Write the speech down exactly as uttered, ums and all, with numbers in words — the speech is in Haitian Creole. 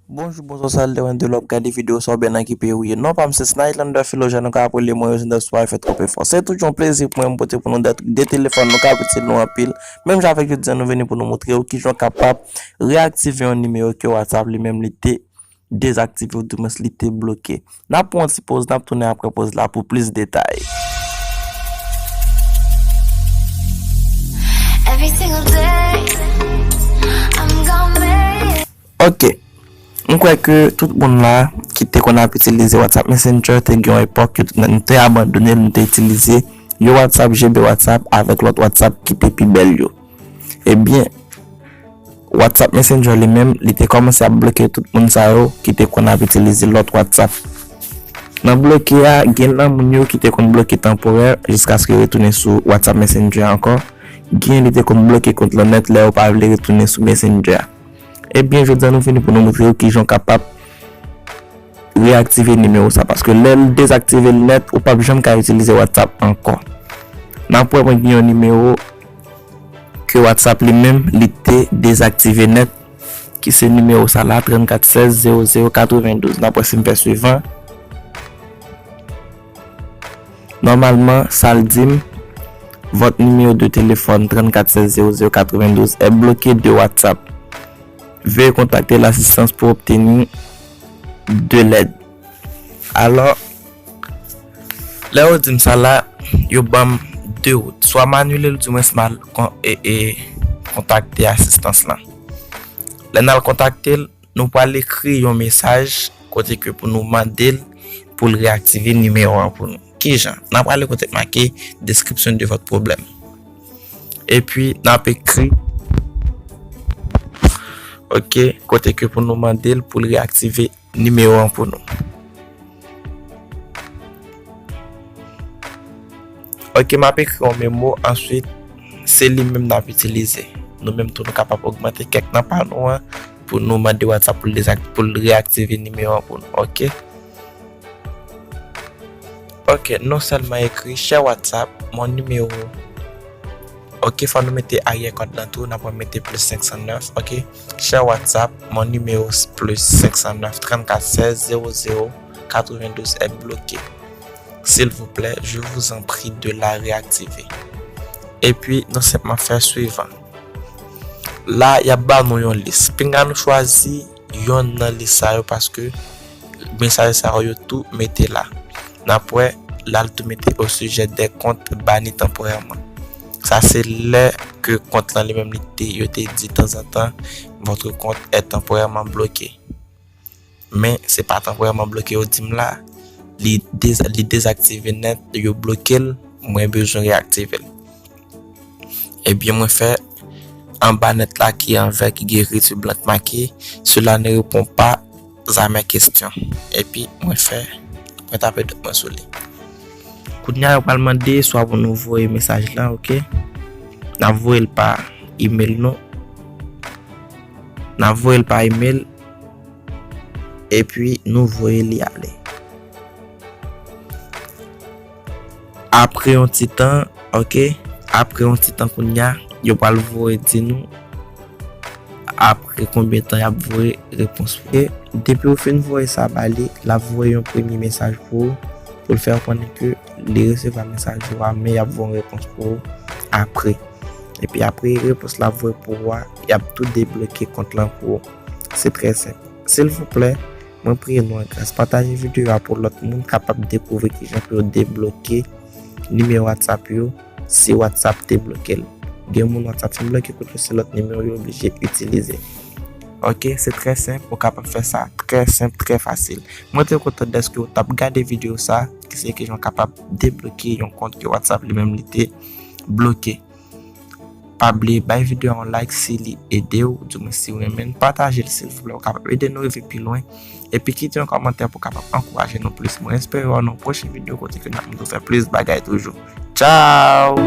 Bonjou, bonswa, salite, mwen de lè w ap gade videyo sa, oubyen nan ki peyi w ye. Non pa m se Snylander Philogène, ou ka rele mwen Yosinda Spa, fè twòp efò. Se toujou yon plezi pou mwen m pote pou nou de, de telefòn nou ka itil nou anpil. Menm jan avèk jodi a, nou vini pou nou montre w kijan w kapab reyaktive yon nimewo ke WhatsApp li menm li te dezaktive, ou dimwens li te bloke. N ap pran yon ti poz, n ap tounen apre poz la pou plis detay. Every single day, I'm gonna make it. Ok. M kwè ke tout moun la ki te konn ap itilize WhatsApp Messenger te gen yon epòk ke nou te abandone l, nou te itilize yon WhatsApp, G B WhatsApp, avèk lòt WhatsApp ki te pi bèl yo. Ebyen, WhatsApp Messenger li menm, li te kòmanse ap bloke tout moun sa yo ki te konn ap itilize lòt WhatsApp. Nan bloke a, gen nan moun yo ki te konn bloke tanporè jiskaske yo retounen sou WhatsApp Messenger ankò. Gen li te konn bloke kont lan nèt lè yo pa vle retounen sou Messenger a. Ebyen, jodi a nou vini pou nou montre w kijan w kapab reyaktive nimewo sa, paske lè l dezaktive l nèt, ou p ap janm ka itilize WhatsApp ankò. N ap wè mwen gen yon nimewo ke WhatsApp li menm, li te dezaktive nèt, ki se nimewo sa la, trannkat sèz zewo zewo katrevendouz. N ap wè si m fè swivan. Nòmalman, sa l di m, votre numéro de téléphone trannkat sèz zewo zewo katrevendouz est bloqué de WhatsApp. Veuillez contacter l'assistance pour obtenir de l'aide. Alò, lè yo di m sa la, yo ban m de wout. Swa m anile l, dimwens m al kon, e, e, kontakte asistans lan. Lè n al kontakte l, nou pral ekri yon mesaj kote ke pou nou mande l pou l reyaktive nimewo an pou nou. Kijan? N ap prale kote k make description de votre problème. Epi, n ap ekri, ok, kote ke pou nou mande l pou l reyaktive nimewo an pou nou. Ok, m ap ekri yon memo, answit, se li menm n ap itilize. Nou menm tou, nou kapab ogmante kèk nan pa nou an pou nou mande WhatsApp pou l dezak-, pou l reyaktive nimewo an pou nou, ok? Ok, non sèlman ekri, Cher WhatsApp, mon numéro. Ok, fò nou mete aryè kòd lan tou, n ap mete plis senk san nèf, ok? Cher WhatsApp, mon numéro plus cinq cent neuf trente-quatre seize zéro zéro quatre-vingt-douze est bloqué. S'il vous plaît, je vous en prie de la réactiver. Epi, nou senpman fè swivan. La, y ap ba nou yon lis. Pinga nou chwazi yonn nan lis sa yo paske mesaj sa yo tou mete la. N ap wè, la l tou mete au sujet des comptes bannis temporairement. Sa se lè ke kont lan li menm li te, yo te di tanzantan, votre compte est temporairement bloqué. Men se pa tanporèman bloke yo di m la, li dez-, li dezaktive nèt, yo bloke l, mwen bezwen reyaktive l. Ebyen, mwen fè anba nèt la ki an vè, ki gen ekri blan ki make, cela ne répond pas à mes questions. Epi, mwen fè, mwen tape dwèt mwen sou li. Kounye a, yo pral mande swa pou nou voye mesaj lan, ok? N ap voye l pa email nou. N ap voye l pa email. Epi nou voye li ale. Apre yon ti tan, ok, apre yon ti tan kounye a, yo pral voye di nou apre konbyen tan y ap voye repons pou ou. E depi ou fin voye sa ba li, l ap voye yon premye mesaj pou ou, pou l fè w konnen ke li resevwa mesaj ou a, men y ap voye yon repons pou ou apre. Epi apre repons l ap voye pou ou a, y ap tou debloke kont lan pou ou. Se trè senp. Silvouplè, mwen priye nou an gras, pataje videyo a pou lòt moun kapab dekouvri kijan pou yo debloke nimewo WhatsApp yo si WhatsApp te bloke l. Gen moun WhatsApp fin bloke kont yo, se lòt nimewo yo oblije itilize. Ok, se trè senp, ou kapab fè sa trè senp, trè fasil. Mwen te kontan dèske w t ap gade videyo sa, ki se kijan w kapab debloke yon kont ke WhatsApp li menm li te bloke. Pa bliye bay videyo a yon like si li ede w, di mwen si w renmen l, pataje l silvouplè, ou kapab ede nou rive pi lwen. Epi kite yon kòmantè pou kapab ankouraje nou plis. Mwen espere wè w nan yon pwochen videyo kote ke n ap montre w fè plis bagay toujou. Tchao!